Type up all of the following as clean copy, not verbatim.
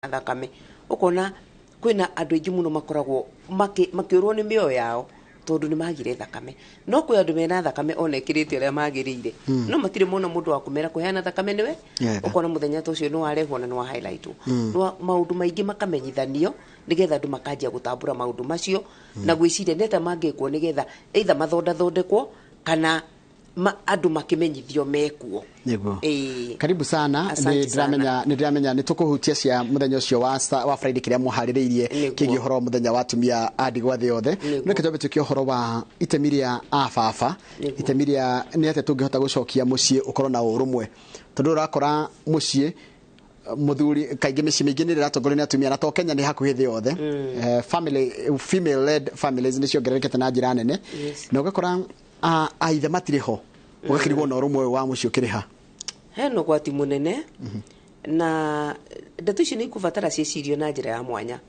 Thakame ũkona kwĩna andũ aingĩ mũno makoragwo makĩũrwo nĩ mĩoyo yao tondũ nĩ magire thakame. No kwĩ andũ mena thakame ona ĩkĩrĩte ũrĩa magĩrĩire, no matirĩ mona mũndũ wa kũmera kũheana thakame nĩwe. Wega. Ũkona mũthenya ta ũcio nĩ warehwo na nĩ wa highlightwo. Maũndũ maingĩ makamenyithanio nĩgetha andũ makanjia gũtambũra maũndũ macio na gwĩciria nĩ atĩa mangĩkwo nĩgetha either mathondathondekwo kana andũ makĩmenyithio mekuo. Nĩguo. Ĩĩ. Karibu sana. Asante. Nĩ ndĩramenya, nĩ ndĩramenya nĩ tũkũhutia cia mũthenya ũcio wa Friday kĩrĩa mũharĩrĩirie kĩgiĩ ũhoro wa mũthenya wa atumia a ndigwa thĩ yothe. No reke twambe tũkie ũhoro wa itemi rĩa ababa, itemi rĩa nĩ atĩa tũngĩhota gũcokia mũciĩ ũkorwo na ũrũmwe, tondũ ũrakora mũciĩ mũthuri kaingĩ mĩciĩ mĩingĩ nĩ ĩratongorio nĩ atumia, na to Kenya, nĩ hakuhĩ thĩ yothe. Family female led families nĩ ciongererekete na njĩra nene, na ũgakora aithe matirĩ ho, ũgakĩrigwo na ũrũmwe ũyũ wa mũciĩ ũkĩrĩ ha? Hena ũgwati mũnene, na ndeto icio nĩ ikũbatara ciĩcirio na njĩra ya mwanya,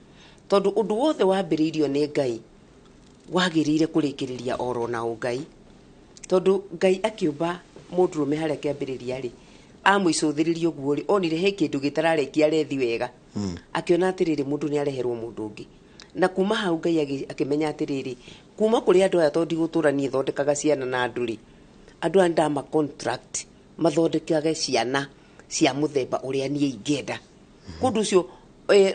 tondũ ũndũ wothe wambĩrĩirio nĩ Ngai wagĩrĩire kũrĩkĩrĩria oro na ũngai, tondũ Ngai akĩũmba mũndũrũme harĩa kĩambĩrĩria rĩ, amũicũthĩrĩria ũguo rĩ, onire he kĩndũ gĩtararekia rethi wega, akĩona atĩrĩrĩ, mũndũ nĩ areherwo mũndũ ũngĩ. Na kuma hau Ngai akĩmenya atĩrĩrĩ, kuma kũrĩ andũ aya, tondũ ndigũtũra niĩ thondekaga ciana na andũ rĩ, andũ aya ndama contract mathondekage ciana cia mũthemba ũrĩa niĩ ingĩenda. Kũndũ ũcio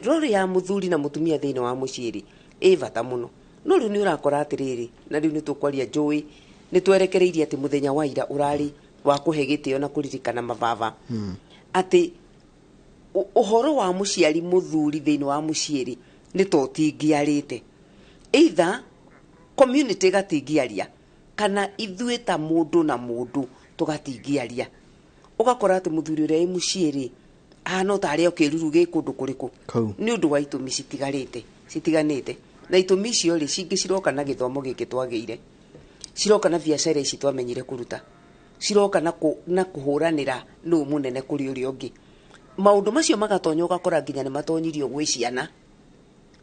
rori ya mũthuri na mũtumia thĩinĩ wa mũciĩ rĩ, ĩ bata mũno. No rĩu nĩ ũrakora atĩrĩrĩ, na rĩu nĩ tũkwaria, njũĩ nĩ twerekereirie atĩ mũthenya wa ira ũrarĩ wa kũhe gĩtĩo na kũririkana mababa, atĩ ũhoro wa mũciari mũthuri thĩinĩ wa mũciĩ rĩ, nĩ ta ũtingĩarĩte, either community ĩgatingĩaria kana ithuĩ ta mũndũ na mũndũ tũgatingĩaria. Ũgakora atĩ mũthuri ũrĩa wĩ mũciĩ rĩ, ahana o tarĩ o kĩruru gĩ kũndũ kũrĩkũ. Kũu. Nĩ ũndũ wa itũmi citigarĩte citiganĩte, na itũmi icio rĩ, cingĩ ciroka na gĩthomo gĩkĩ twagĩire, ciroka na biacara ici twamenyire kũruta, ciroka na kũhũranĩra nũ mũnene kũrĩ ũrĩa ũngĩ. Maũndũ macio magatonya, ũgakora nginya nĩ matonyirio gwĩ ciana.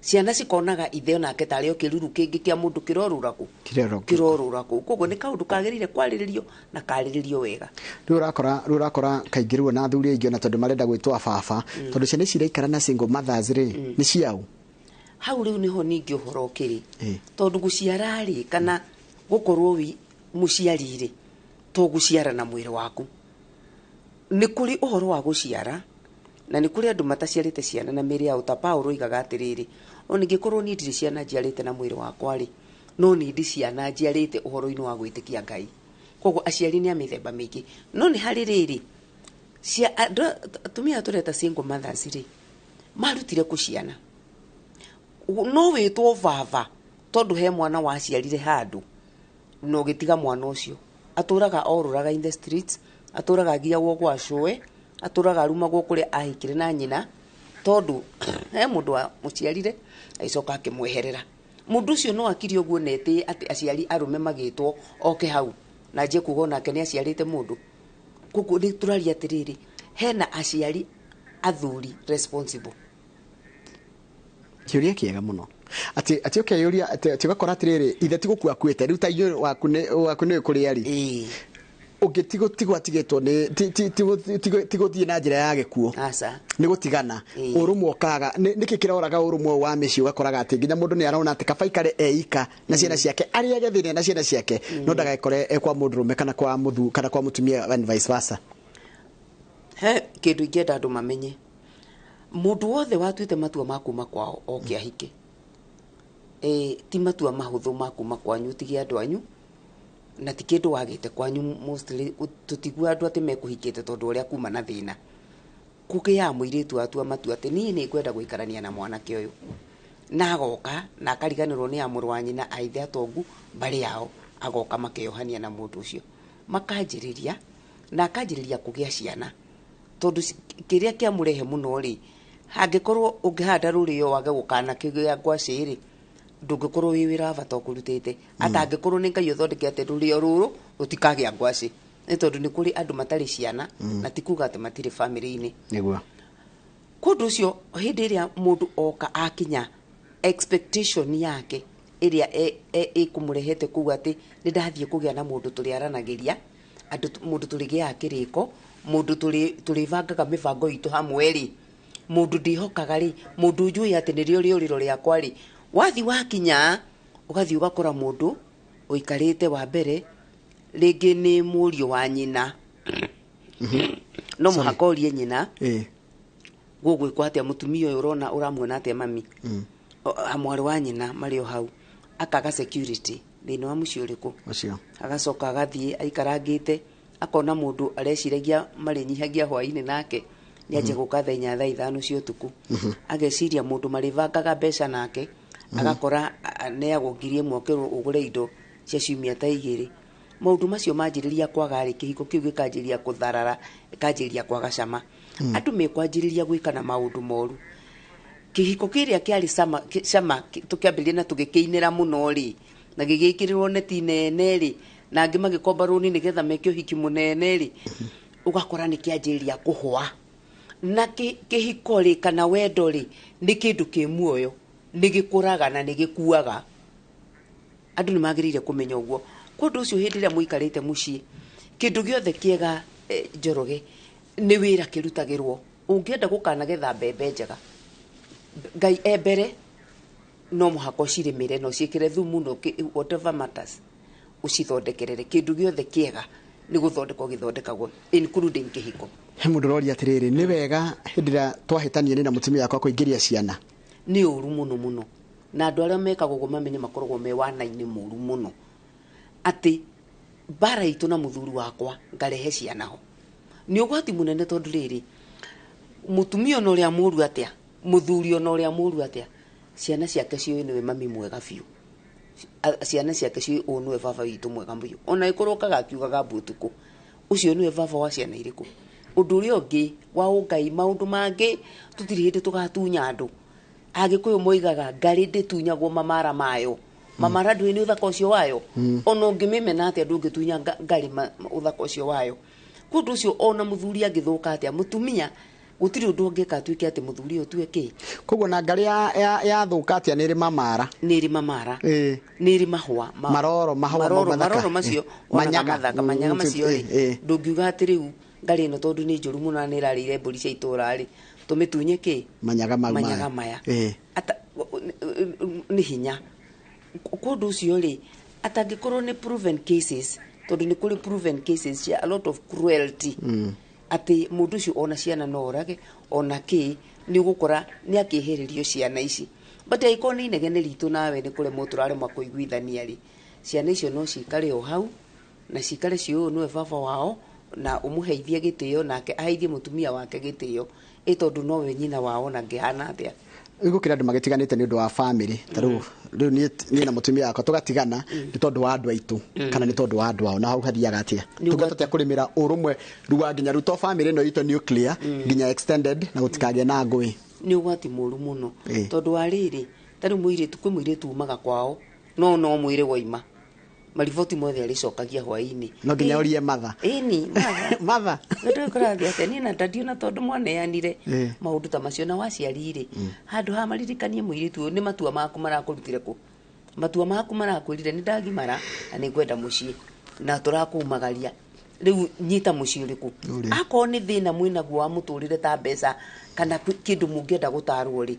Ciana cikonaga ithe onake tarĩ o kĩruru kĩngĩ kĩa mũndũ kĩrorũra kũ. Kĩrorũra kũ. Kĩrorũra kũ. Koguo nĩ kaũndũ kagĩrĩire kwarĩrĩrio na karĩrĩrio wega. Rĩu ũrakora kaingĩ rĩu ona athuri aingĩ, ona tondũ marenda gwĩtwo ababa, tondũ ciana ici iraikara na single mothers rĩ, nĩ ciao. Hau rĩu nĩho ningĩ ũhoro ũkĩrĩ, tondũ gũciara rĩ, kana gũkorwo wi mũciari rĩ, to gũciara na mwĩrĩ waku. Nĩ kũrĩ ũhoro wa gũciara na nĩ kũrĩ andũ mataciarĩte ciana na mĩĩrĩ yao. Ta Paul oigaga atĩrĩrĩ, ona ingĩkorwo niĩ ndirĩ ciana njiarĩte na mwĩrĩ wakwa rĩ, no nĩ ndĩ ciana njiarĩte ũhoro-inĩ wa gwĩtĩkia Ngai. Koguo aciari nĩ a mĩthemba mĩingĩ, no nĩ harĩ rĩrĩ cia andũ atumia aya tũreta single mothers rĩ, marutire kũ ciana? No wĩtwo baba tondũ he mwana waciarire handũ na ũgĩtiga mwana ũcio atũraga orũraga in the streets, atũraga agiagwo gwa cũe, atũraga arumagwo kũrĩa ahikire na nyina, tondũ he mũndũ wa mũciarire agĩcoka akĩmweherera. Mũndũ ũcio no akire ũguo na etĩe atĩ aciari arũme magĩtwo oke hau na anjie kuga onake nĩ aciarĩte mũndũ. Koguo nĩ tũraria atĩrĩrĩ, hena aciari athuri responsible. Kĩũria kĩega mũno, atĩ ũkeyũria atĩ ũgakora atĩrĩrĩ, ithe ti gũkua akuĩte rĩu, ta inyuĩ waku nĩ kũrĩa rĩ, ũngĩ ti gũtigwo atigĩtwo nĩ ti gũthiĩ na njĩra ya gĩkuũ. Aca. Nĩ gũtigana. Ũrũmwe ũkaga. Nĩkĩ kĩroraga ũrũmwe wa mĩciĩ? Ũgakoraga atĩ nginya mũndũ nĩ arona atĩ kaba ikare eika na ciana ciake, arĩage thĩna na ciana ciake, no ndagekore e kwa mũndũrũme kana kwa mũthu kana kwa mũtumia and vice versa. He kĩndũ ingĩenda andũ mamenye: mũndũ wothe watuĩte matua ma kuma kwao oke ahike, ti matua mahũthũ ma kuma kwanyu ũtige andũ anyu, na ti kĩndũ wagĩte kwanyu. Mostly tũtigua andũ atĩ mekũhikĩte tondũ ũrĩa kuma na thĩna. Kũgĩaga mũirĩtu atua matua atĩ niĩ nĩ ngwenda gũikarania na mwanake ũyũ, na agoka na akariganĩrwo nĩ ya mũrũ wa nyina, aithe atongu, mbarĩ yao, agoka makeyohania na mũndũ ũcio, makanjĩrĩria na akanjĩrĩria kũgĩa ciana, tondũ kĩrĩa kĩamũrehe mũno rĩ, hangĩkorwo ũngĩhanda rũrĩo wage gũkana kĩgĩa ngwacĩ rĩ, ndũngĩkorwo wĩ wĩra wa bata ũkũrutĩte, atangĩkorwo nĩ Ngai ũthondeke atĩ rũrĩo rũrũ rũtikagĩa ngwacĩ. Nĩ tondũ nĩ kũrĩ andũ matarĩ ciana, na ti kuga atĩ matirĩ bamĩrĩ-inĩ. Kũndũ ũcio, hĩndĩ ĩrĩa mũndũ oka akinya expectation yake ĩrĩa ĩkũmũrehete kũu, atĩ nĩ ndathiĩ kũgĩa na mũndũ tũrĩaranagĩria, andũ, mũndũ tũrĩgĩaga kĩrĩko, mũndũ tũrĩbangaga mĩbango itũ hamwe rĩ, Mũndũ ndĩhokaga rĩ, mũndũ njũĩ atĩ nĩrĩo rĩũrĩro rĩakwa rĩ, wathi wakinya ũgathiĩ ũgakora mũndũ ũikarĩte wa mbere rĩngĩ nĩ mũriũ wa nyina. No mũhaka ũrie nyina, gũgwĩkwo atĩa mũtumia ũyũ ũrona ũramuona atĩa mami? Mwarĩ wa nyina marĩ o hau, akaga security thĩinĩ wa mũciĩ ũrĩkũ? Ũcio. Agacoka agathiĩ aikarangĩte, akona mũndũ areciragia marĩnyihagia hwaĩ-inĩ nake nĩanjia gũka thaa 4 thaa 5 cia ũtukũ. Ageciria mũndũ marĩbangaga mbeca nake, agakora aneagwo 1,000 ũkĩrwo ũgũre indo cia ciumia ta 2. Maũndũ macio manjĩrĩria kwaga rĩ, kĩhiko kĩu gĩkanjĩrĩria kũtharara, gĩkanjĩrĩria kwaga cama. Andũ mekwanjĩrĩria gwĩkana maũndũ moru. Kĩhiko kĩrĩa kĩarĩ cama, cama tũkĩambĩrĩria na tũgĩkĩinĩra mũno rĩ, na gĩgĩkĩrĩrwo neti nene rĩ, na angĩ magĩkomba rũni nĩgetha meke ũhiki mũnene rĩ, ũgakora nĩ kĩanjĩrĩria kũhũa. Na kĩhiko rĩ, kana wendo rĩ, nĩ kĩndũ kĩ muoyo, nĩ gĩkũraga na nĩ gĩkuaga. Andũ nĩ magĩrĩire kũmenya ũguo. Kwa ũndũ ũcio hĩndĩ ĩrĩa mũikarĩte mũciĩ, kĩndũ gĩothe kĩega, Njoroge, nĩ wĩra kĩrutagĩrwo. Ũngĩenda gũkanagetha mbembe njega, Ngai e mbere, no mũhaka ũcirĩmĩre na ũciĩkĩre thumu na whatever matters, ũcithondekerere. Kĩndũ gĩothe kĩega nĩ gũthondekwo gĩthondekagwo, including kĩhiko. He mũndũ ũroria atĩrĩrĩ, nĩ wega hĩndĩ ĩrĩa twahĩtania nĩ na mũtumia wakwa kũingĩria ciana? Nĩ ũru mũno mũno. Na andũ arĩa mekaga ũguo mamenye makoragwo me wana-inĩ mũru mũno. Atĩ mbara itũ na mũthuri wakwa ngarehe ciana ho. Nĩ ũgwati mũnene tondũ rĩrĩ, mũtumia ona ũrĩa mũru atĩa, mũthuri ona ũrĩa mũru atĩa, ciana ciake ciũĩ nĩwe mami mwega biũ. Ciana ciake ciũĩ ũyũ nĩwe baba witũ mwega biũ. Ona ĩkorwo kaga akiugaga mbu ũtukũ, ũcio nĩwe baba wa ciana irĩkũ. Ũndũ ũrĩa ũngĩ wa ũngai, maũndũ mangĩ tũtirĩ hĩndĩ tũgatunya andũ. Agĩkũyũ moigaga ngarĩ ndĩtunyagwo mamara mayo. Mamara ndũĩ nĩ ũthaka ũcio wayo. Ona ũngĩmĩmena atĩa ndũngĩtunya ngarĩ ũthaka ũcio wayo. Kwa ũndũ ũcio ona mũthuri angĩthũka atĩa, mũtumia gũtirĩ ũndũ ũngĩka atuĩke atĩ mũthuri ũyũ tue kĩ. Koguo na ngarĩ ya thũka atĩa nĩ ĩrĩ mamara. Nĩ ĩrĩ mamara. Nĩ ĩrĩ mahũa. Maroro, mahũa maroro, mathaka. Maroro macio, wonaga Manyaga. mathaka, manyaga macio rĩ, ndũngiuga atĩ rĩu ngarĩ ĩno tondũ nĩ njũru mũno na nĩ ĩrarĩire mbũri cia itũũra rĩ, tũmĩtunye kĩ? Manyaga mau Manyaga maya. maya. Ata, nĩ hinya. Kwa ũndũ ũcio rĩ, atangĩkorwo nĩ proven cases, tondũ nĩ kũrĩ proven cases cia a lot of cruelty, atĩ mũndũ ũcio ona ciana no orage ona kĩ, nĩ ũgũkora nĩ akĩhĩrĩrio ciana ici. But angĩkorwo nĩ inegene ritũ nawe nĩ kũremwo tũraremwo kũiguithania rĩ, ciana icio no cikare o hau na cikare ciũĩ ũyũ nĩwe baba wao, na ũmũheithie gĩtĩo nake aheithie mũtumia wake gĩtĩo, ĩ tondũ nowe nyina wao na ngĩhana atĩa. Rĩu gũkĩra andũ magĩtiganĩte nĩ ũndũ wa family, ta rĩu rĩu niĩ na mũtumia wakwa tũgatigana nĩ tondũ wa andũ aitũ kana nĩ tondũ wa andũ ao, na hau hathiaga atĩa? Nĩ Tũngĩhota atĩa kũrĩmĩra ũrũmwe rĩu wa nginya rĩu to family ĩno itũ nuclear nginya extended na gũtikagĩe na ngũĩ? Nĩ ũgwati mũru mũno, tondũ wa rĩrĩ, ta rĩu mũirĩtu, kwĩ mũirĩtu umaga kwao no mwĩrĩ waima mariboti mothe arĩcokagia hwaĩ-inĩ. No nginya ũrie matha. Ĩni matha. Matha. Ndũĩ kũrathiĩ atĩa, niĩ na ndadio na tondũ mwaneanire maũndũ ta macio na waciari rĩ, handũ ha maririkanie mũirĩtu ũyũ nĩ matua maku marakũrutire kũ, matua maku marakwĩrire nĩ ndagimara na nĩ ngwenda mũciĩ na tũrakumagaria, rĩu nyita mũciĩ ũrĩkũ? Ũrĩa. Akorwo nĩ thĩna mwĩnaguo wa mũtũrĩre ta mbeca kana kĩndũ mũngĩenda gũtarwo rĩ,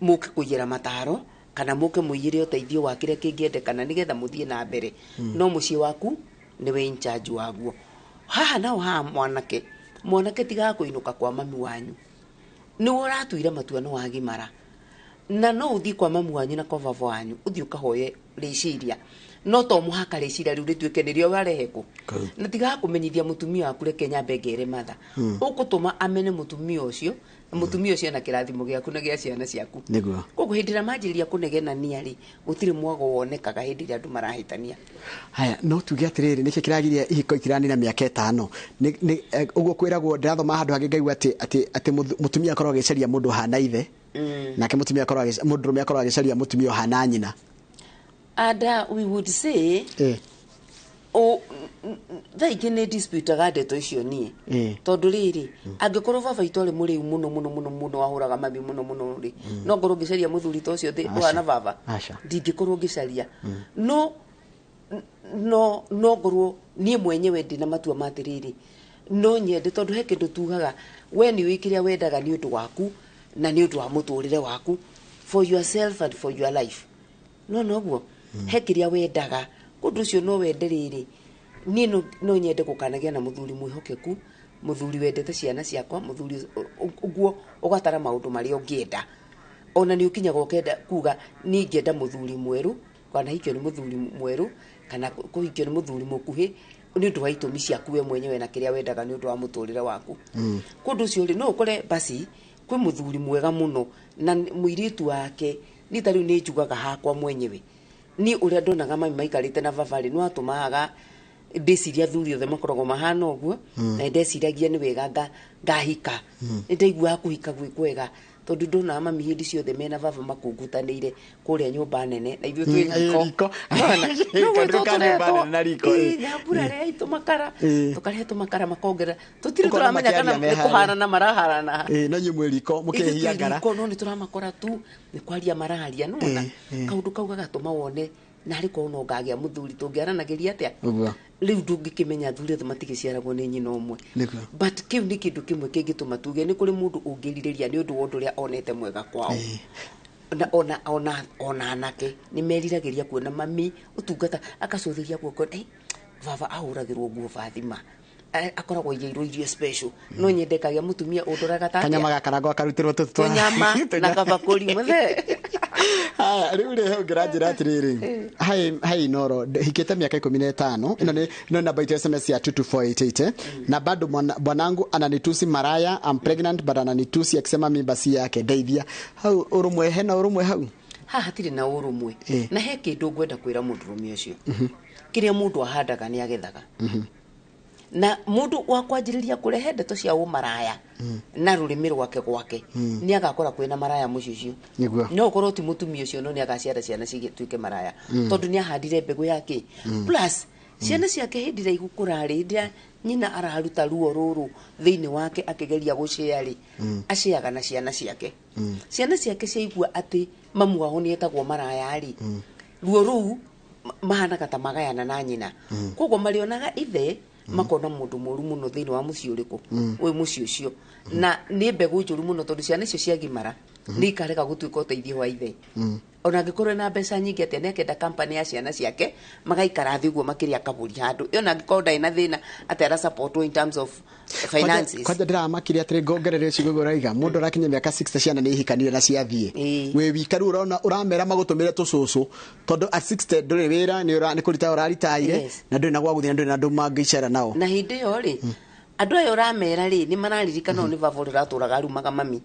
mũke kũiyĩra mataro kana mũke mũiyĩre ũteithio wa kĩrĩa kĩngĩendekana nĩgetha mũthiĩ na mbere. No mũciĩ waku nĩwe in charge waguo. Haha nao haha mwanake, mwanake tigaga kũinũka kwa mami wanyu, nĩwe ũratuire matua nĩ wagimara, na no ũthiĩ kwa mami wanyu na kwa baba wanyu, ũthiĩ ũkahoye rĩciria, no to mũhaka rĩciria rĩu rĩtuĩke nĩrĩo warehe kũ. Na tigaga kũmenyithia mũtumia waku, reke nyambe ngere matha, ũgũtũma amene mũtumia ũcio, na mũtumia ũcio ena kĩrathimo gĩaku na gĩa ciana ciaku. Koguo hĩndĩ ĩrĩa manjĩrĩria kũnegenania rĩ, gũtirĩ mwago wonekaga hĩndĩ ĩrĩa andũ marahĩtania. Haya, no tuge atĩrĩrĩ, nĩkĩ kĩragiria ihiko itiranina mĩaka 5? Ũguo kwĩragwo, ndĩrathoma handũ hangĩ ngaigua atĩ mũtumia akoragwo agĩcaria mũndũ ũhana ithe, nake mũtumia akoragwo mũndũrũme akoragwo agĩcaria mũtumia ũhana nyina. And we would say thaa ingĩ nĩ disputaga ndeto icio niĩ, tondũ rĩrĩ, angĩkorwo baba itũ arĩ mũrĩu mũno mũno mũno mũno, ahũraga mami mũno mũno rĩ, no ngorwo ngĩcaria mũthuri ta ũcio Aca. ũhana baba? Aca. Ndingĩkorwo ngĩcaria, no ngorwo niĩ mwenyewe ndĩ na matua ma atĩrĩrĩ, no nyende, tondũ he kĩndũ tugaga we nĩ ũĩ kĩrĩa wendaga nĩ ũndũ waku. Na nĩ ũndũ wa mũtũrĩre waku, for yourself and for your life. No noguo he kĩrĩa wendaga kũndũ ũcio no wende rĩrĩ, niĩ no nyende gũkanagĩa na mũthuri mwĩhokeku, mũthuri wendete ciana ciakwa, mũthuri ũguo ũgatara maũndũ marĩa ũngĩenda. Ona nĩ ũkinyaga ũkenda kuga niĩ ingĩenda mũthuri mwerũ, kana hikio nĩ mũthuri mwerũ, kana kũhikio nĩ mũthuri mũkuhĩ, nĩ ũndũ wa itũmi ciaku we mwenyewe na kĩrĩa wendaga nĩ ũndũ wa mũtũrĩre waku. Kũndũ ũcio rĩ, no ũkore basi kwĩ mũthuri mwega mũno na mũirĩtu wake. Niĩ ta rĩu nĩ njugaga hakwa mwenyewe, niĩ ũrĩa ndonaga mami maikarĩte na baba rĩ, nĩ watũmaga ndĩciria athuri othe makoragwo mahana ũguo, na nĩndeciragia nĩ wega ngahika. Nĩ ndaiguaga kũhika gwĩ kwega, tondũ ndonaga mami hĩndĩ ciothe mena baba makungutanĩire kũrĩa nyũmba nene na ithuĩ twĩ riko. Riko. Kaũndũ ka nyũmba nene na riko, ĩ. Nyambura rehei tũmakara, tũkarehe tũmakara, makongerera tũtirĩ Ũkona tũramenya kana makĩaria me nĩ harĩa. kũharana maraharana. Ĩ, no inyuĩ mwĩ riko mũkĩhia ngara. Riko, no nĩ tũramakora tu nĩ kwaria mararia, nona kaũndũ kau gagatũma wone narĩ korwo no ngagĩa mũthuri tũngĩaranagĩria atĩa. Ũguo. Rĩu ndũngĩkĩmenya athuri othe matigĩciaragwo nĩ nyina ũmwe. Nĩguo. But kĩu nĩ kĩndũ kĩmwe kĩngĩtũma tuge nĩ kũrĩ mũndũ ũngĩrirĩria nĩ ũndũ wa ũndũ ũrĩa onete mwega kwao. Na ona anake nĩ meriragĩria kuona mami ũtungata, akacũthĩria guoko, baba ahũragĩrwo nguo bathima, akoragwo aigĩirwo irio special, no nyende kagĩa mũtumia ũndoraga ta Kanyama atĩa. gakarangwo akarutĩrwo tũtũ Tũnyama na kabakũri mũthee. Haya, rĩu rĩ, hau ngĩranjĩra atĩrĩrĩ, hai Inoro, hikĩte mĩaka 15, ĩno nĩ ĩno namba itũ SMS ya 22488, na bado bwanangu ananitusi maraya. I'm pregnant but ananitusi akisema mimba si yake. Ndeithia hau, ũrũmwe hena ũrũmwe hau? Haha hatirĩ na ũrũmwe. Na he kĩndũ ngwenda kwĩra mũndũrũme ũcio, kĩrĩa mũndũ ahandaga nĩ agethaga. Na mũndũ wa kwanjĩrĩria kũrehe ndeto cia ũmaraya na rũrĩmĩ rwake gwake, nĩ agakora kwĩna maraya mũciĩ ũcio. No ũkorwo ti mũtumia ũcio, no nĩ agaciara ciana cituĩke maraya, tondũ nĩ ahandire mbegũ yake. Plus ciana ciake hĩndĩ ĩrĩa igũkũra rĩ, hĩndĩ ĩrĩa nyina araruta ruo rũrũ thĩinĩ wake akĩgeria gũcĩa rĩ, aceaga na ciana ciake. Ciana ciake ciaigua atĩ mamu wao nĩ etagwo maraya rĩ, ruo rũu mahanaga ta magayana na nyina. Koguo marĩonaga ithe makona mũndũ mũru mũno thĩinĩ wa mũciĩ ũrĩkũ ũyũ, mũciĩ ũcio. Na nĩ mbegũ njũru mũno, tondũ ciana icio ciagimara nĩ ikarega gũtuĩka ũteithio wa ithe, ona angĩkorwo na mbeca nyingĩ atĩa. Nĩ akenda kampani ya ciana ciake magaikara thĩ ũguo makĩrĩa kabũri handũ ĩyo, na angĩkorwo ndarĩ na thĩna atĩ arasupportwo in terms of finances. Kwanja ndĩramakire atĩrĩ, ngongerere ciugo ũraiga mũndũ arakinya mĩaka 60, ciana nĩ ihikanire na ciathiĩ, wĩ wika. Rĩu ũrona ũramera magũtũmĩre tũcũcũ, tondũ at 60 ndũrĩ wĩra, nĩ kũrita ũraritaire, na ndũrĩ na gwa gũthiĩ, na ndũrĩ na andũ mangĩicera nao. Na hĩndĩ ĩyo rĩ, andũ aya ũramera rĩ, nĩ mararirikana ũyũ nĩ baba ũrĩa ũratũraga arumaga mami.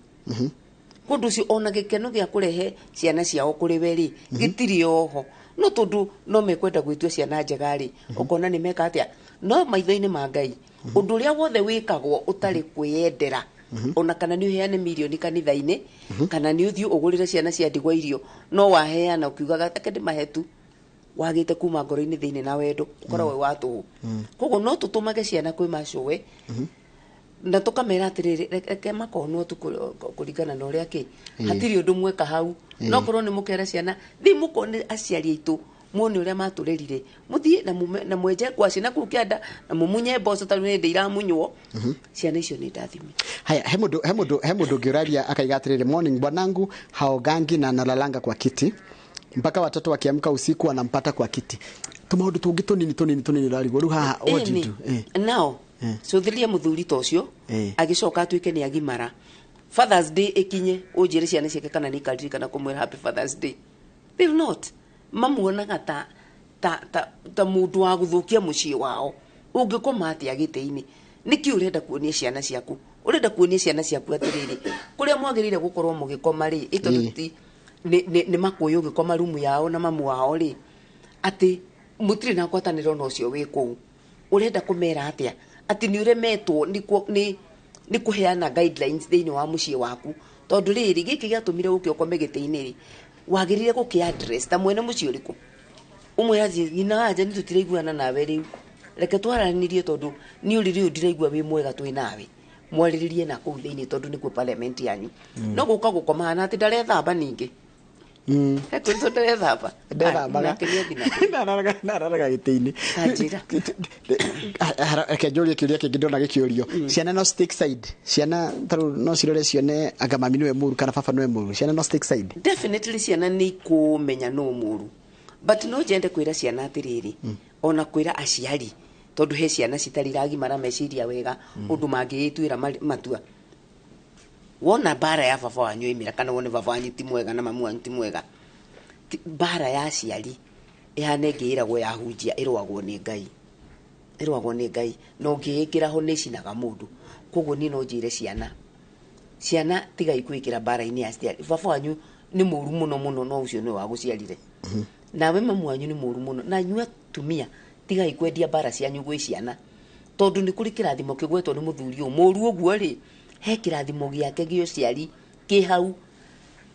Kũndũ ũcio ona gĩkeno gĩa kũrehe ciana ciao kũrĩ we rĩ, gĩtirĩ oho. No tondũ no mekwenda gwĩtua ciana njega rĩ, ũkona nĩ meka atĩa. No maitho-inĩ ma Ngai, ũndũ ũrĩa wothe wĩkagwo ũtarĩ kwĩyendera, ona kana nĩ ũheane mirioni kanitha-inĩ, kana nĩ ũthiĩ ũgũrĩre ciana cia ndigwa irio, no waheana ũkiugaga reke ndĩmahe tu, wagĩte kuma ngoro-inĩ thĩinĩ na wendo, ũkoragwo wĩ wa tũhũ. Koguo no tũtũmage ciana kwĩ macũwe na tũkamera atĩrĩrĩ, reke makonwo tu kũringana na ũrĩa kĩ hatirĩ ũndũ mweka hau. No korwo nĩ mũkera ciana, thiĩ mũkone aciari aitũ, muone ũrĩa matũrerire, mũthiĩ na na mwenje ngwacĩ na kũu kĩanda na mũmunye mboco, tondũ nĩ hĩndĩ iramunywo. Ciana icio nĩ ndathime. Haya, he mũndũ ũngĩ ũraria akaiga atĩrĩrĩ, "Morning, bwanangu haogangi na analalanga kwa kiti mpaka watoto wakiamka usiku wanampata kwa kiti." Tũmaũndũ tũngĩ tũnini tũnini tũnini ũrarigwo rĩu haha, what do you do? Nao cũthĩrĩria mũthuri ta ũcio agĩcoka atuĩke nĩ agimara, Fathers Day ĩkinye, ũnjĩre ciana ciake kana nĩ ikaririkana kũmwĩra happy Fathers Day. They'll not. Mamuonaga ta mũndũ wa gũthũkia mũciĩ wao. Ũngĩkoma atĩa gĩtĩ-inĩ? Nĩkĩ ũrenda kuonia ciana ciaku? Ũrenda kuonia ciana ciaku atĩrĩrĩ, kũrĩa mwagĩrĩire gũkorwo mũgĩkoma rĩ, ĩ tondũ ti nĩ makũyũ ũgĩkoma rumu yao na mamu wao rĩ, atĩ mũtirĩ na ngwatanĩro na ũcio wĩ kũu. Ũrenda kũmera atĩa atĩ nĩ ũremetwo nĩ kũheana guidelines thĩinĩ wa mũciĩ waku? Tondũ rĩrĩ, gĩkĩ gĩatũmire ũke ũkome gĩtĩ-inĩ rĩ, wagĩrĩire gũkĩ address ta mwene mũciĩ ũrĩkũ, ũmwĩra atĩ nyina wanja nĩ tũtiraiguana nawe rĩu, reke twaranĩrie, tondũ niĩ ũrĩrĩ ũyũ ndiraigua wĩ mwega twĩ nawe. Mwarĩrĩrie na kũu thĩinĩ, tondũ nĩkuo parliament yanyu. No gũka gũkoma hana atĩ ndarethamba ningĩ. He kwĩrĩtwo ndarethamba. Ndethambaga. Nake nĩathi na Nararaga gĩtĩ-inĩ. Ta njĩra. Reke njũrie kĩũria kĩngĩ ndona gĩkĩũrio. Ciana no stick side, ciana tarĩu no cirore cione anga mami nĩwe mũru kana baba nĩwe mũru, ciana no stick side? Definitely ciana nĩ ikũmenya no mũru, but no njende kwĩra ciana atĩrĩrĩ, ona kwĩra aciari, tondũ he ciana citarĩ iragimara meciria wega ũndũ mangĩgĩtuĩra matua. Wona mbara ya baba wanyu ĩmĩra kana wone baba wanyu ti mwega na mamu wanyu ti mwega, mbara ya aciari ĩhana ĩngĩ ĩragwo ya hunjia, ĩrũagwo nĩ Ngai, ĩrũagwo nĩ Ngai, na ũngĩĩkĩra ho nĩ ĩcinaga mũndũ. Koguo niĩ no njĩre ciana, ciana tigai kwĩkĩra mbara-inĩ ya aciari. Baba wanyu nĩ mũru mũno mũno, no ũcio nĩwe wagũciarire. Nawe mamu wanyu nĩ mũru mũno. Na inyuĩ atumia tigai kwendia mbara cianyu gwĩ ciana, tondũ nĩ kũrĩ kĩrathimo kĩgwetwo nĩ mũthuri ũyũ mũru ũguo rĩ, he kĩrathimo gĩake gĩa ũciari kĩ hau,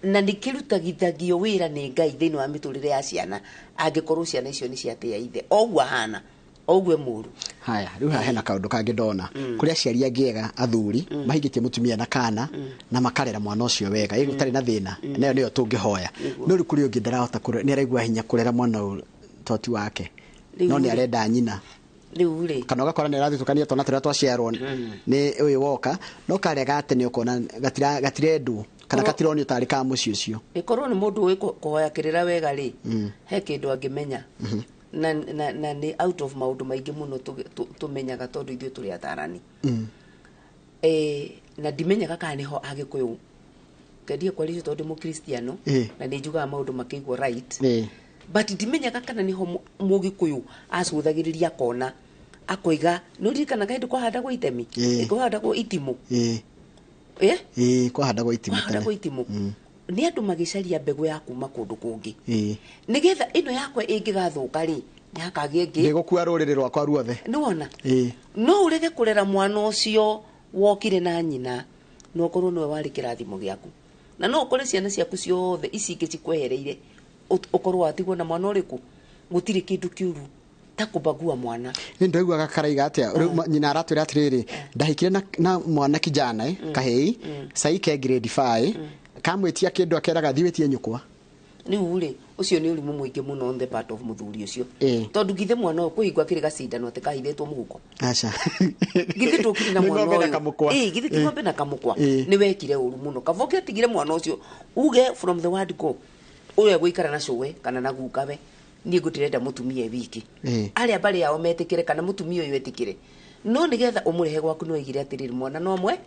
na nĩ kĩrutagithagio wĩra nĩ Ngai thĩinĩ wa mĩtũrĩre ya ciana, angĩkorwo ciana icio nĩ ciatĩa ithe o ũguo ahana, o ũguo e mũru. Haya, rĩu haha hena kaũndũ kangĩ ndona. Kũrĩ aciari angĩ ega, athuri mahingĩtie mũtumia na kana na makarera mwana ũcio wega, ĩ gũtarĩ na thĩna, nayo nĩyo tũngĩhoya. No rĩu kũrĩ ũngĩ ndarahota kũrera, nĩ araigua hinya kũrera mwana ũyũ toti wake, no nĩ arenda nyina. Rĩu rĩ, kana ũgakora nĩ arathutũkania twana tũrĩa twaciarwo nĩ ũyũ woka, no karĩa ga tene ũkona gatirendwo kana gatironio tarĩ ka mũciĩ ũcio. Ĩkorwo nĩ mũndũ ũĩ kũhoya kĩrĩra wega rĩ, he kĩndũ angĩmenya, na nĩ out of maũndũ maingĩ mũno tũmenyaga tondũ ithuĩ tũrĩ atarani. Na ndimenyaga kana nĩho Agĩkũyũ ngendie kwaria tondũ ndĩ mũkristiano na nĩ njugaga maũndũ makĩigwo right, but ndimenyaga kana nĩho Mũgĩkũyũ acũthagĩrĩria akona akoiga nĩ ũririkanaga hĩndĩ kwahandagwo itemi, kwahandagwo itimũ. Ĩĩ, kwahandagwo itimũ tene. Kwahandagwo itimũ nĩ andũ magĩcaria mbegũ ya kuma kũndũ kũngĩ, nĩgetha ĩno yakwa ĩngĩgathũka rĩ, nĩ hakagĩa ĩngĩ. Ndĩgũkua rũrĩrĩ rwakwa ruothe. Nĩwona? No ũrege kũrera mwana ũcio wokire na nyina, no ũkorwo nĩwe warĩ kĩrathimo gĩaku, na no ũkore ciana ciaku ciothe ici ingĩ cikwehereire, ũkorwo watigwo na mwana ũrĩkũ. Gũtirĩ kĩndũ kĩũru ta kũbagua mwana. Nĩ ndaiguaga karaiga atĩa, rĩu nyina aratwĩra atĩrĩrĩ, ndahikire na mwana kijana, kahĩi cai ke grade 5, kamwĩtia kĩndũ akeraga thiĩ wĩtie nyũkwa. Rĩu rĩ, ũcio nĩ ũrimũ mũingĩ mũno on the part of mũthuri ũcio, tondũ githĩ mwana ũyũ kũhingwo akĩrĩ gacindano atĩ kahithĩtwo mũhuko? Aca. Githĩ ndũkire na Nĩ mwana ng'ombe na ũyũ? kamũkwa. Ĩĩ, githĩ ti ng'ombe na kamũkwa? Nĩ wekire ũru mũno. Kaba ũngĩatigire mwana ũcio uge from the word go, ũyũ egũikara na cũwe kana na gukawe, niĩ ngũtirenda mũtumia e wiki. Arĩa mbarĩ yao metĩkĩre kana mũtumia ũyũ etĩkĩre, no nĩgetha ũmũrehe gwaku no oigire atĩrĩrĩ, mwana no mwe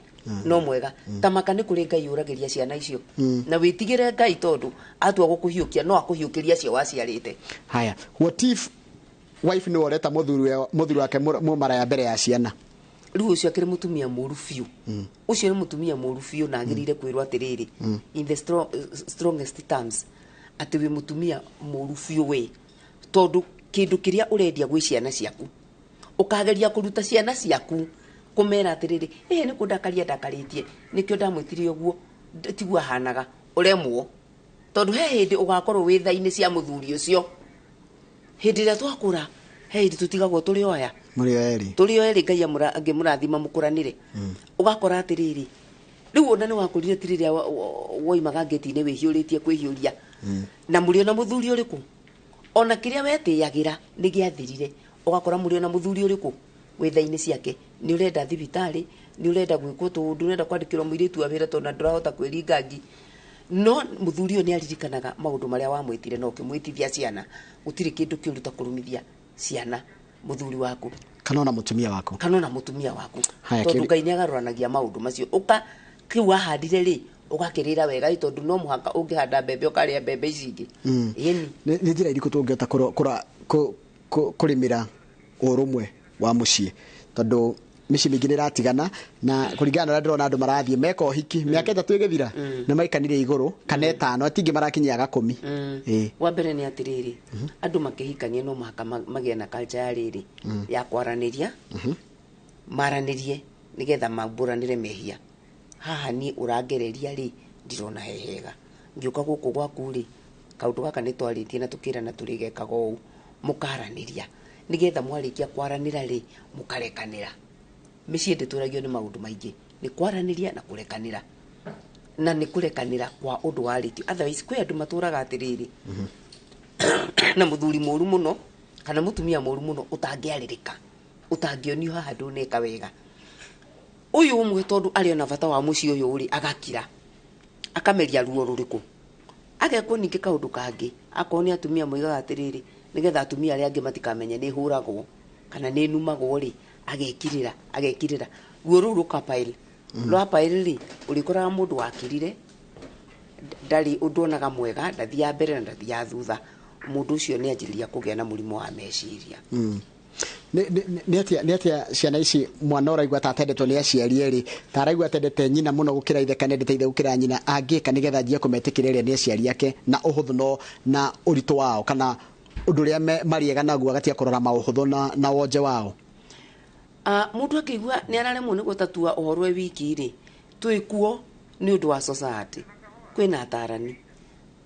no mwega tamaka nĩ kũrĩ Ngai ũragĩria ciana icio, na wĩtigĩre Ngai tondũ atua gũkũhiũkia no akũhiũkĩria acio waciarĩte. Haya, what if wife nĩ ũreta mũthuri wake mũmaraya mbere ya ciana? Rĩu ũcio akĩrĩ mũtumia mũru biũ, ũcio nĩ mũtumia mũru biũ, na agĩrĩire kwĩrwo atĩrĩrĩ in the strongest terms atĩ wĩ mũtumia mũru biũ we, tondũ kĩndũ kĩrĩa ũrendia gwĩ ciana ciaku, ũkageria kũruta ciana ciaku kũmera atĩrĩrĩ, ĩhĩ nĩ kũndakaria ndakarĩtie nĩkĩo ndamwĩtire ũguo, tiguo ahanaga, ũremwo, tondũ he hĩndĩ ũgakorwo wĩ tha-inĩ cia mũthuri ũcio. Hĩndĩ ĩrĩa twakũra he hĩndĩ tũtigagwo tũrĩ oya. Mũrĩ o erĩ. Tũrĩ o erĩ, Ngai angĩmũrathima mũkũranĩre, ũgakora atĩrĩrĩ, rĩu ona nĩ wakũrire, ti rĩrĩa woimaga ngĩti-inĩ wĩhiũrĩtie kwĩhiũria na mũrĩ ona mũthuri ũrĩkũ, ona kĩrĩa wetĩyagĩra nĩ gĩathirire, ũgakora mũrĩ ona mũthuri ũrĩkũ wĩ tha-inĩ ciake, nĩ ũrenda thibitarĩ, nĩ ũrenda gwĩkwo tũũndũ, ũrenda kwandĩkĩrwo mũirĩtu wa wĩra tondũ na ndũrahota kwĩringa ngi, no mũthuri ũyũ nĩ aririkanaga maũndũ marĩa wamwĩtire na ũkĩmwĩtithia ciana. Gũtirĩ kĩndũ kĩũru ta kũrumithia ciana mũthuri waku kana ona mũtumia waku. Kana ona mũtumia waku. Haya, tondũ Ngai nĩ agarũranagia maũndũ macio, ũka kĩu wahandire rĩ, ũgakĩrĩra wega ĩ, tondũ no mũhaka ũngĩhanda mbembe ũkarĩa mbembe ici ingĩ. Ĩni. Nĩ njĩra irĩkũ tũngĩhota kũrĩmĩra ũrũmwe wa mũciĩ, tondũ mĩciĩ mĩingĩ nĩ ĩratigana, na kũringana na ũrĩa ndĩrona andũ marathiĩ meka ũhiki mĩaka 3 ĩgĩthira nĩ maikanire igũrũ kana 5 atingĩ marakinyia 10. Wa mbere nĩ atĩrĩrĩ, andũ makĩhikania no mũhaka magĩe na culture ya rĩrĩ ya kwaranĩria, maranĩrie nĩgetha maumbũranĩre mehia. Haha niĩ ũrangereria rĩ, ndirona he hega, ngĩũka gũkũ gwaku rĩ, kaũndũ gaka nĩ twarĩtie na tũkĩrana tũrĩgekaga ũũ, mũkaranĩria nĩgetha mwarĩkia kwaranĩra rĩ, mũkarekanĩra. Mĩciĩ ndĩtũragio nĩ maũndũ maingĩ, nĩ kwaranĩria na kũrekanĩra. Na nĩ kũrekanĩra kwa ũndũ warĩtio. Otherwise kwĩ andũ matũraga atĩrĩrĩ na mũthuri mũru mũno kana mũtumia mũru mũno ũtangĩarĩrĩka, ũtangĩonio haha ndũneka wega. Ũyũ ũmwe tondũ arĩ ona bata wa mũciĩ ũyũ rĩ, agakira akameria ruo rũrĩkũ. Agekwo ningĩ kaũndũ kangĩ, akorwo nĩ atumia moigaga atĩrĩrĩ, nĩgetha atumia arĩa angĩ matikamenye nĩ hũragwo kana nĩ numagwo rĩ, agekirĩra agekirĩra ruo rũu rũkapail rwapail rĩ, ũrĩkoraga mũndũ wakirire ndarĩ ũndũ onaga mwega, ndathiaga mbere na ndathiaga thutha. Mũndũ ũcio nĩ anjĩrĩria kũgĩa na mũrimũ wa meciria. Nĩ atia ciana ici mwana ũraigua ta atendetwo nĩ aciari erĩ, ta araigua atendete nyina mũno gũkĩra ithe kana endete ithe gũkĩra nyina, angĩka nĩgetha anjie kũmetĩkĩra ĩrĩa nĩ aciari ake na ũhũthũ no na ũritũ wao kana ũndũ ũrĩa marĩega naguo agatiga kũrora maũhũthũ na wonje wao? Mũndũ akĩigua nĩ araremwo nĩ gũtatua ũhoro e wiki rĩ, twĩkuo nĩ ũndũ wa society, kwĩna atarani.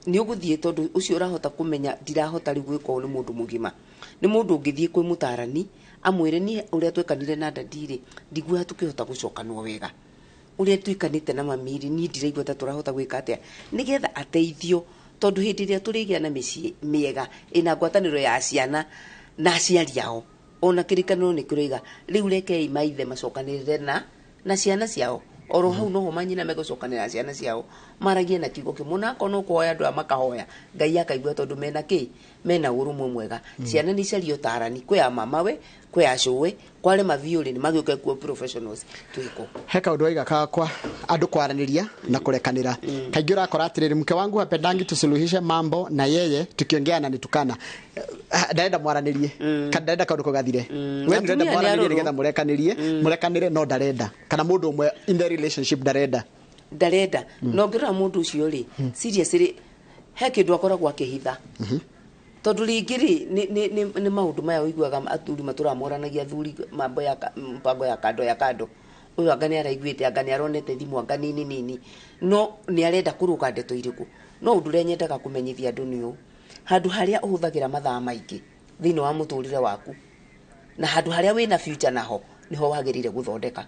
Nĩ ũgũthiĩ tondũ ũcio ũrahota kũmenya ndirahota rĩu gwĩka ũũ nĩ mũndũ mũgima. Nĩ mũndũ ũngĩthiĩ kwĩ mũtarani amwĩre niĩ ũrĩa twekanire na dadi rĩ, ndiguaga tũkĩhota gũcokanwo wega. Ũrĩa twĩkanĩte na mami rĩ, niĩ ndiraigua ta tũrahota gwĩka atĩa, nĩgetha ateithio. Tondũ hĩndĩ ĩrĩa tũrĩgĩa na mĩciĩ mĩega ĩna ngwatanĩro ya ciana na aciari ao, ona kĩrĩkanĩro nĩ kĩroiga rĩu rekei maithe macokanĩrĩre na ciana ciao. Oro hau noho manyina megũcokanĩra na ciana ciao, maragie na kiugo kĩmwe, na akorwo no kũhoya andũ aya makahoya, Ngai akaigua tondũ mena kĩ, mena ũrũmwe mwega. Ciana nĩ icarie ũtarani, kwĩ ya mamawe, kwĩ ya cũwe, kwarema biũ rĩ, nĩ magĩũke kuo professionals twĩko. He kaũndũ waiga kakwa andũ kwaranĩria na kũrekanĩra. Kaingĩ ũrakora atĩrĩrĩ, mke wangu hapendangi tusuluhishe mambo na yeye tukiongea ananitukana. Ndarenda mwaranĩrie kana ndarenda kaũndũ kau gathire. We nĩũrenda mwaranĩrie nĩgetha mũrekanĩrie, mũrekanĩre no ndarenda. Kana mũndũ ũmwe in the relationship ndarenda. Ndarenda. Na ũngĩrora mũndũ ũcio rĩ, seriously he kĩndũ akoragwo akĩhitha. Tondũ rĩngĩ rĩ, nĩ maũndũ maya ũiguaga athuri matũramoranagia athuri mambo ya mpango ya kando ya kando. Ũyũ anga nĩ araiguĩte, anga nĩ aronete thimũ, anga nini nini. No nĩ arenda kũrũga ndeto irĩkũ. No ũndũ ũrĩa nyendaga kũmenyithia andũ nĩ ũũ, handũ harĩa ũhũthagĩra mathaa maingĩ thĩinĩ wa mũtũrĩre waku na handũ harĩa wĩna future naho nĩho wagĩrĩire gũthondeka.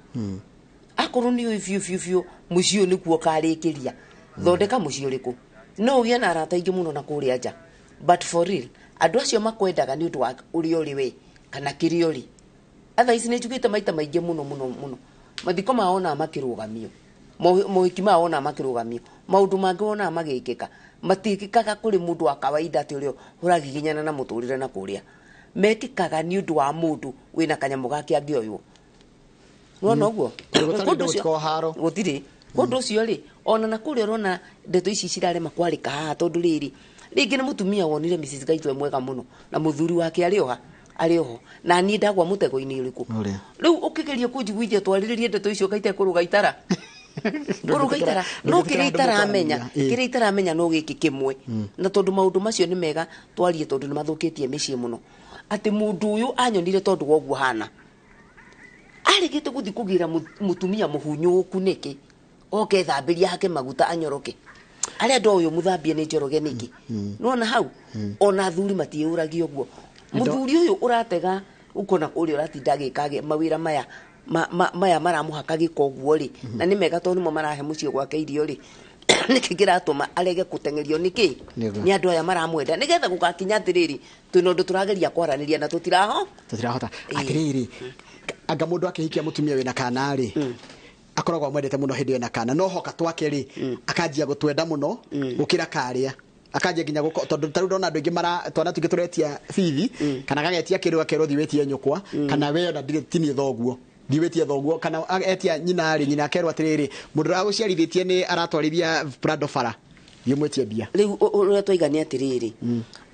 Akorwo nĩ ũĩ biũ biũ biũ mũciĩ ũyũ nĩkuo ũkarĩkĩria, thondeka mũciĩ ũrĩkũ. No ũgĩe na arata aingĩ mũno na kũrĩa nja, but for real andũ acio makwendaga nĩ ũndũ wa ũrĩa ũrĩ we kana kĩrĩa ũrĩ. Otherwise nĩ njugĩte maita maingĩ mũno mũno mũno, mathiko mao wonaga makĩrũgamio, mohiki mao wonaga makĩrũgamio, maũndũ mangĩ wonaga magĩkĩka, matiĩkĩkaga kũrĩ mũndũ wa kawaida atĩ ũrĩa ũragiginyana na mũtũrĩre na kũrĩa. Mekĩkaga nĩ ũndũ wa mũndũ wĩna kanyamũ gake angĩoywo. Nĩwona ũguo? Gũtirĩ. Kũndũ ũcio rĩ, ona na kũrĩa ũrona ndeto ici cirarema kwarĩka haha tondũ rĩrĩ, rĩngĩ nĩ mũtumia wonire Mrs. Gaitũ e mwega mũno na mũthuri wake arĩ oha, arĩ oho, na niĩ ndagwa mũtego-inĩ ũrĩkũ. Rĩu ũkĩgeria kũnjiguithia twarĩrĩrie ndeto icio ũkaite kũrũga itara. Kũrũga itara. No kĩrĩa itaramenya, kĩrĩa itaramenya no gĩkĩ kĩmwe. Na tondũ maũndũ macio nĩ mega twarie tondũ nĩ mathũkĩtie mĩciĩ mũno. Atĩ mũndũ ũyũ anyonire tondũ wa ũguo hana. Arĩkĩte gũthiĩ kũgĩra mũtumia mũhunyũku nĩkĩ? Oke thambĩria hake maguta anyoroke. Arĩa andũ ũyũ mũthambie nĩ njoroge nĩkĩ? Nĩwona hau? Ona athuri matiĩyũragia ũguo. Mũthuri ũyũ ũratega ũkona ũrĩa ũratinda agĩka mawĩra maya maya maramũhaka gĩko ũguo rĩ, na nĩ mega tondũ nĩmo marahe mũciĩ gwake irio rĩ, nĩkĩ kĩratũma arege gũteng'erio nĩkĩ? Nĩ andũ aya maramwenda nĩgetha gũgakinya atĩrĩrĩ, twĩna ũndũ tũrageria kwaranĩria na tũtirahota. Atĩrĩrĩ, anga mũndũ akĩhikia mũtumia wĩna kana rĩ, akoragwo amwendete mũno hĩndĩ ĩyo na kana, no hoka twake rĩ, akanjia gũtwenda mũno gũkĩra karĩa. Akanjia nginya gũko, tondũ ta rĩu ndona andũ aingĩ mara twana tũingĩ tũretia bithi, kana gagetia kĩndũ gakerwo thiĩ wĩtie nyũkwa, kana we ona ndirĩ tinie thoguo, thiĩ wĩtie thoguo, kana etia nyina rĩ, nyina akerwo atĩrĩrĩ, mũndũ ũrĩa agũciarithĩtie nĩ aratwarithia Prado bara, thiĩ ũmwĩtie mbia. Rĩu ũrĩa twaiga nĩ atĩrĩrĩ,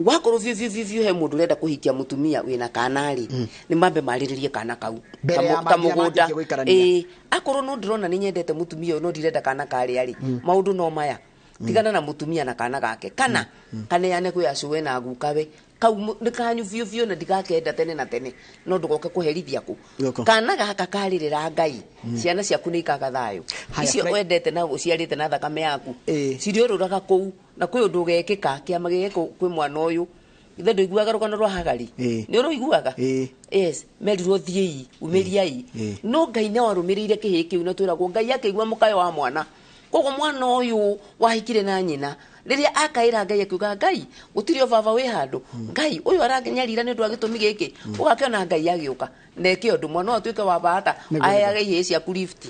wakorwo biũ biũ biũ biũ he mũndũ ũrenda kũhikia mũtumia wĩna kana rĩ, nĩ mambe marĩrĩrie kana kau mbere ya kamũgũnda. Akorwo no ndĩrona nĩ nyendete mũtumia ũyũ no ndirenda kana karĩa rĩ, maũndũ no maya. Tigana na mũtumia na kana gake, kana kaneane kwĩ acũwe na gukawe, kau nĩ kanyu biũ biũ na ndigakenda tene na tene, no ndũgoke kũherithia kũ. Kana gaka karĩrĩra Ngai, ciana ciaku nĩ ikaga thayũ. Icio wendete na ũciarĩte na thakame yaku, cirĩũrũraga kũu, na kwĩ ũndũ ũgekĩka, kĩama gĩgekwo kwĩ mwana ũyũ. Ithe ndũiguaga rũgano rwa Hagari? Nĩ ũrũiguaga? Yes, merirwo thiĩi, umĩriai. No Ngai nĩ warũmĩrĩire kĩhĩĩ kĩu na twĩragwo Ngai akĩigua mũkayo wa mwana. Koguo mwana ũyũ wahikire na nyina rĩrĩa akaĩra Ngai akiuga Ngai gũtirĩ o baba wĩ handũ, Ngai ũyũ aranyarira nĩ ũndũ wa gĩtũmi gĩkĩ, ũgakĩona Ngai agĩũka na eke ũndũ mwana ũyũ atuĩke wa bahata aheage ihĩĩ ciaku lift.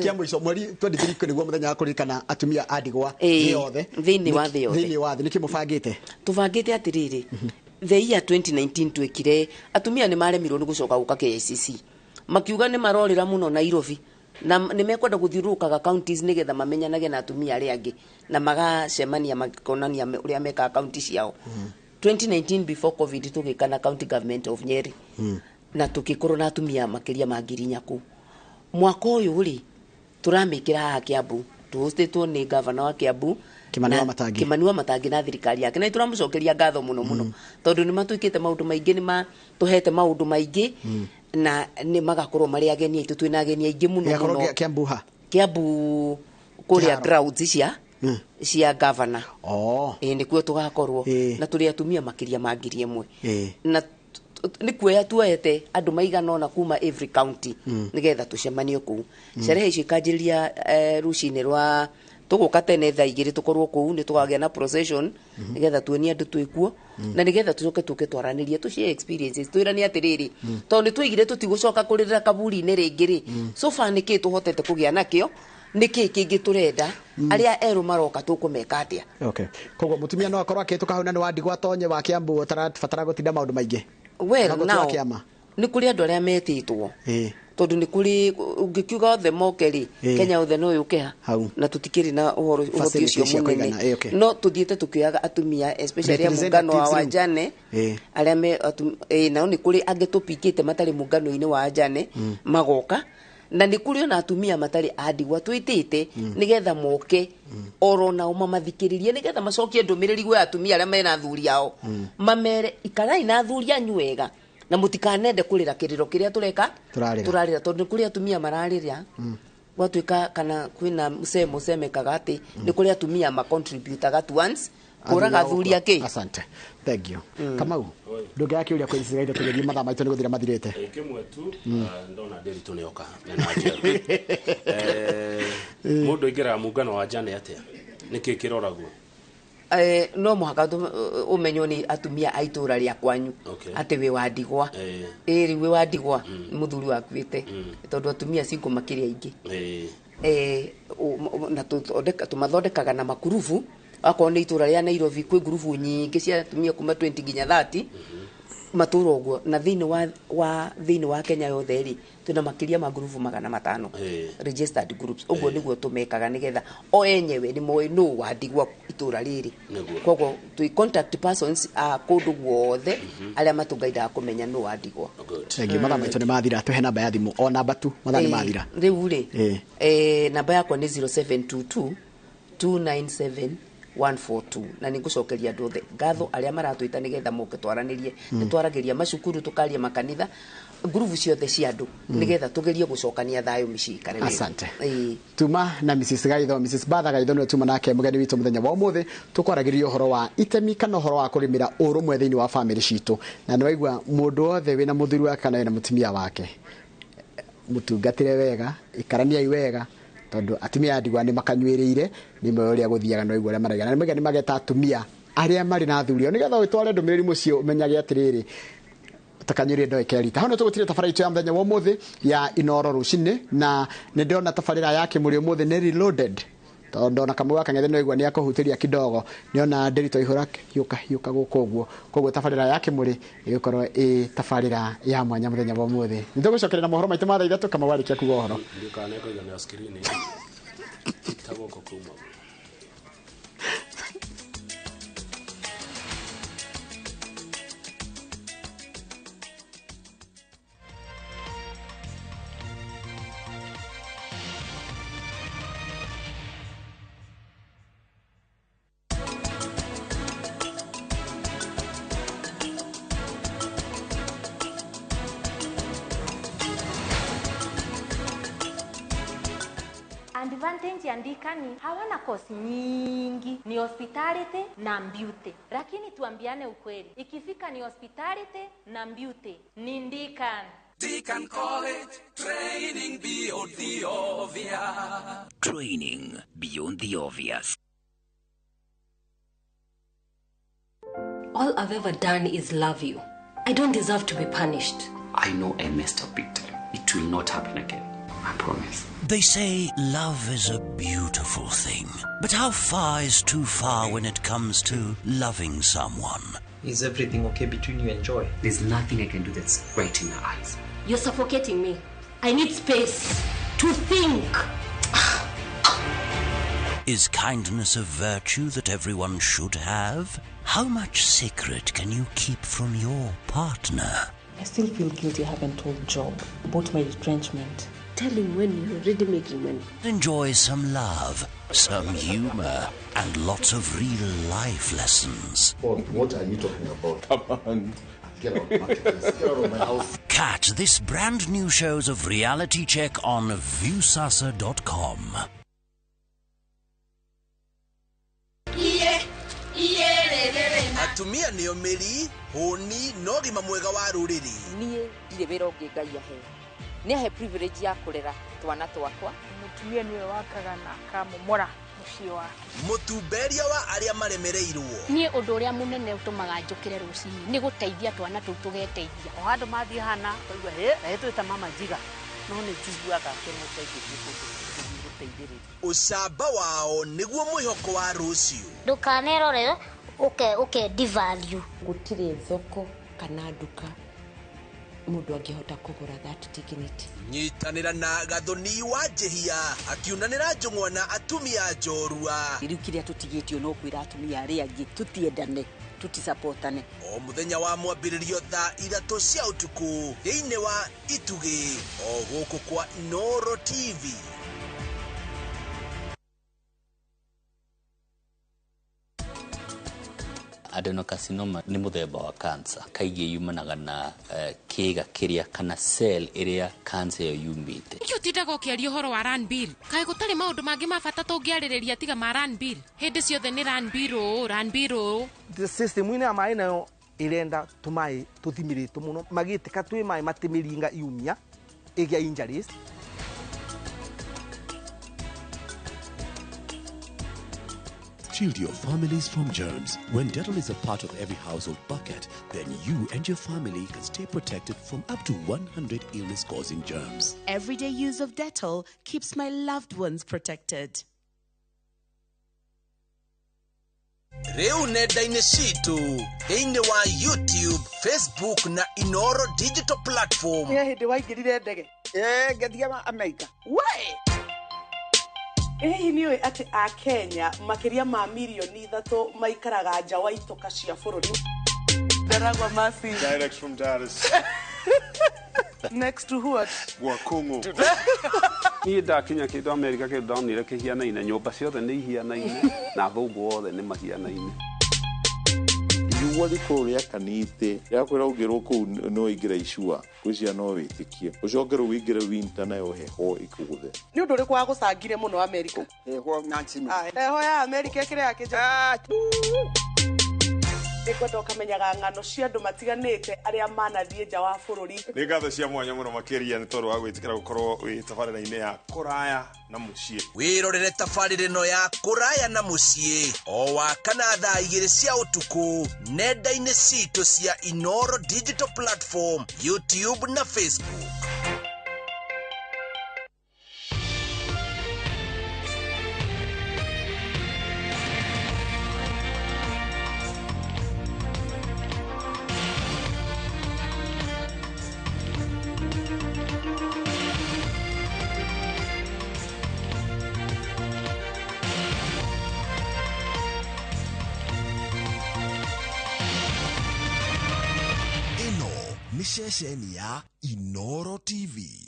Kia mũico mweri 23 nĩguo mũthenya wa kũririkana atumia a ndigwa thĩ yothe. Thĩinĩ wa thĩ yothe. Thĩinĩ wa thĩ nĩkĩ mũbangĩte? Tũbangĩte atĩrĩrĩ, the year 2019 twekire atumia nĩ maremirwo nĩ gũcoka gũka KICC, makiuga nĩ marorĩra mũno Nairobi na nĩ mekwenda gũthiũrũrũkaga counties nĩgetha mamenyanage na atumia arĩa angĩ na magacemania makonania ũrĩa mekaga county ciao. 2019 before COVID tũgĩka na county government of Nyeri na tũgĩkorwo na atumia makĩria ma 4,000 kũu. Mwaka ũyũ rĩ tũramĩkĩra haha Kiambu, tũhostĩtwo nĩ gavana wa Kiambu Kimani wa Matangi. Kimani wa Matangi na thirikari yake, na tũramũcokeria ngatho mũno mũno tondũ nĩ matwĩkĩte maũndũ maingĩ, nĩ matũhete maũndũ maingĩ na nĩ magakorwo marĩ ageni aitũ, twĩna ageni aingĩ mũno mũno. Kiambu ha? Kiambu kũrĩa grounds cia gavana. Ĩĩ nĩkuo tũgakorwo na tũrĩ atumia makĩria ma 1,000 na nĩ kuoya tuoete andũ maigana ũna kuma every county nĩgetha tũcemanie kũu. Sherehe icio ikanjĩrĩria rũcinĩ rwa tũgũka tene thaa 2 tũkorwo kũu, nĩ tũkagĩa na procession nĩgetha tuonie andũ twĩkuo na nĩgetha tũcoke tũke twaranĩrie tũ share experiences, twĩrane atĩrĩrĩ tondũ nĩ twaigire tũtigũcoka kũrĩrĩra kaburi-inĩ rĩngĩ rĩ, so far nĩkĩ tũhotete kũgĩa nakĩo, nĩkĩ kĩngĩ tũrenda, arĩa erũ maroka tũkũmeka atĩa. Okay. Koguo mũtumia no akorwo akĩhĩtũka hau na nĩ wa ndigwa atonye wa Kiambu ũtarabatara gũtinda maũndũ maingĩ. Well, now nĩ kũrĩ andũ arĩa metĩtwo tondũ nĩ kũrĩ ũngĩkiuga othe moke rĩ, Kenya othe no yũke ha na tũtikĩrĩ na ũhoro ũhoti ũcio mũnene, no tũthiĩte tũkĩoyaga atumia especially a mũngano wa wajane arĩa me nao nĩ kũrĩ angĩ tũpikĩte matarĩ mũngano-inĩ wa wajane magoka, na nĩ kũrĩ ona atumia matarĩ a ndigwa twĩtĩte nĩgetha moke oro nao mamathikĩrĩrie nĩgetha macokie ndũmĩrĩri gwĩ atumia arĩa mena athuri ao, mamere ikarai na athuri anyu wega na mũtikanende kũrĩra kĩrĩro kĩrĩa tũreka tũrarĩra tondũ nĩ kũrĩ atumia mararĩra gwatuĩka kana kwĩna mũcemo ũcemekaga atĩ nĩ kũrĩ atumia macontributaga to once kũraga athuri akĩ. Asante, thank you. Kamau, ndũngĩaga kĩũria kwĩ Mrs. Gaitho tũgĩthiĩ mathaa maitũ nĩ gũthira mathirĩte. Kĩmwe tu ndona Ndiritu nĩoka na mũndũ aingĩraga mũngano wa njane atĩa, nĩkĩ kĩroragwo? No mũhaka ũmenywo nĩ atumia a itũra rĩa kwanyu atĩ wĩ wa ndigwa. Ĩĩ wĩ wa ndigwa mũthuri wakuĩte tondũ atumia cingo makĩria aingĩ na tũmathondekaga na makurubu. Akorwo nĩ itũra rĩa Nairobi kwĩ ngurubu nyingĩ cia atumia kuma 20 nginya 30 matũra ũguo, na thĩinĩ wa thĩinĩ wa Kenya yothe rĩ twĩna makĩria ma ngurubu 500 registered groups. Ũguo nĩguo tũmekaga nĩgetha o enyewe nĩ moĩ nũ wa ndigwa itũra rĩrĩ. Koguo twĩ contact persons a kũndũ guothe arĩa matũngaindaga kũmenya nũ wa ndigwa. Thank you. Mathaa maitũ nĩ mathira, tũhe namba ya thimũ o namba tu, mathaa nĩ mathira. Rĩu rĩ namba yakwa nĩ 0722 297 142 na nĩngũcokeria andũ othe ngatho arĩa maratwĩta nĩgetha moke twaranĩrie. Nĩ twaragĩria macukuru, tũkaria makanitha, ngurubu ciothe cia andũ nĩgetha tũgerie gũcokania thayũ mĩciĩ ikare wega. Asante. Tuma na Mrs. Gaitho, Mrs. Batha Gaitho nĩwe tuma nake mũgeni witũ mũthenya wa ũmũthĩ, tũkwaragĩria ũhoro wa itemi kana ũhoro wa kũrĩmĩra ũrũmwe thĩinĩ wa bamĩrĩ citũ. Na nĩ waigua mũndũ wothe wĩna mũthuri wake kana wĩna mũtumia wake, mũtungatĩre wega, ikaraniai wega tondũ atumia a ndigwa nĩ makanyuĩrĩire, nĩ moĩ ũrĩa gũthiaga na ũrĩa maraiga. Na nĩ mageta atumia arĩa marĩ na athuri ao nĩgetha ũtware ndũmĩrĩri mũciĩ ũmenyage atĩrĩrĩ takanyuĩrĩre ndo ĩkerita. Hau nĩ tũgũtire tabarĩra itũ ya mũthenya wa ũmũthĩ ya Inoro rũcinĩ, na nĩ ndĩrona tabarĩra ya Kĩmũrĩ ũmũthĩ nĩ reloaded tondũ ndona Kamau wa Kang'ethe nĩ waigua nĩ akũhutĩria kidogo, nĩona Ndiritu aihũra hiũka hiũka gũkũ ũguo. Koguo tabarĩra ya Kĩmũrĩ ĩgũkorwo ĩ tabarĩra ya mwanya mũthenya wa ũmũthĩ. Nĩ tũgũcokerera mohoro maitũ ma thaa 3. Kamau warĩkia kuga ũhoro. Ndikanekũigana screen ta gũkũ kuma. Advantage ya Ndikani hawana kosi nyingi, ni hospitality na beauty. Lakini tuambiane ukweli, ikifika ni hospitality na beauty ni Ndikani. Deacon College, training beyond the obvious. Training beyond the obvious. All I've ever done is love you. I don't deserve to be punished. I know I messed up big time. It will not happen again. I promise. They say love is a beautiful thing. But how far is too far when it comes to loving someone? Is everything okay between you and Joy? There's nothing I can do that's right in her eyes. You're suffocating me. I need space to think. Is kindness a virtue that everyone should have? How much secret can you keep from your partner? I still feel guilty I haven't told Job about my retrenchment. Tell him when you're already making money. Enjoy some love, some humor, and lots of real life lessons. What are you talking about? Come on. Get out, get out of my house. Catch this brand new shows of Reality Check on Viusasa.com. Atumia nĩo mĩri hũni na ũgima mwega wa rũrĩrĩ. Niĩ ndirĩ wĩra ũngĩ Ngai ahe. Nĩ ahe privilege ya kũrera twana twakwa. Mũtumia nĩwe wakaga na akamomora mũciĩ wake. Mũtumberia wa arĩa maremereirwo. Niĩ ũndũ ũrĩa mũnene ũtũmaga njũkĩre rũcinĩ nĩ gũteithia twana tũu tũgeteithia. O handũ mathiĩ hana twaigua hĩ na ĩtwĩta mama njiga no nĩ njiguaga ngenete ngĩthiĩ kũndũ gũteithĩrĩria. Ũcamba wao nĩguo mwĩhoko wa rũciũ. Ndũkanerore uke devalue. Gũtirĩ thoko kana nduka mũndũ angĩhota kũgũra that dignity. Nyitanĩra na Gathoni wa Njĩhia akiunanĩra njũng'wa na atumia njorua. Rĩu kĩrĩa tũtigĩtio no kwĩra atumia arĩa angĩ tũtiendane, tũtisapotane. O mũthenya wa mwambĩrĩrio thaa 3 cia ũtukũ thĩinĩ wa Itugĩ o gũkũ kwa Inooro TV. Adenocarcinoma nĩ mũthemba wa cancer kaingĩ yumanaga na kĩga kĩrĩa kana cell ĩrĩa cancer ĩyo yumĩte. Nĩkĩ ũtindaga ũkĩaria ũhoro wa run bill? Kaĩ gũtarĩ maũndũ mangĩ ma bata tũngĩarĩrĩria tiga ma run bill? Hĩndĩ ciothe nĩ run bill ũũ, run bill ũũ. System ĩno ya maĩ nayo ĩrenda tũmaĩ tũthimĩrĩtwo mũno magĩtĩka twĩ maĩ matĩmĩringa iumia ĩgĩa injuries. Shield your families from germs. When Dettol is a part of every household bucket, then you and your family can stay protected from up to 100 illness-causing germs. Everyday use of Dettol keeps my loved ones protected. Rĩu nenda-inĩ citũ thĩinĩ wa YouTube, Facebook na Inooro digital platform. Nĩ hĩndĩ waingĩrire ndege? Ngĩthiĩ Amerika. We! Hihi nĩ ũĩ atĩ a Kenya makĩria ma mirioni 3 maikaraga nja wa itoka cia bũrũri? Ndaragwa Masi. Direct from Dallas. Next to what? Wakungu. Niĩ ndakinya kĩndũ Amerika kĩndũ ndonire kĩhianaine, nyũmba ciothe nĩ ihianaine na athũngũ othe nĩ mahianaine. Riũa rĩkorwo rĩakanĩte rĩakwĩra ũngĩrwo kũu no ingĩra icua gwĩciria no wĩtĩkie ũcoke rĩu wĩingĩre winter nayo heho ĩkũgũthe. Nĩ ũndũ ũrĩkũ wagũcangire mũno Amerika? Heho Nancy. Heho ya Amerika ĩkĩrĩ ya kĩnja. Nĩngwenda ũkamenyaga ng'ano cia andũ matiganĩte arĩa manathiĩ nja wa bũrũri. Nĩ ngatho cia mwanya mũno makĩria nĩ tondũ wa gwĩtĩkĩra gũkorwo wĩ tabarĩra-inĩ ya kũraya na mũciĩ. Wĩrorere tabarĩra ĩno ya kũraya na mũciĩ o wa kana thaa 2 cia ũtukũ nenda-inĩ citũ cia Inooro digital platform, YouTube na Facebook. Ceceni ya Inooro TV.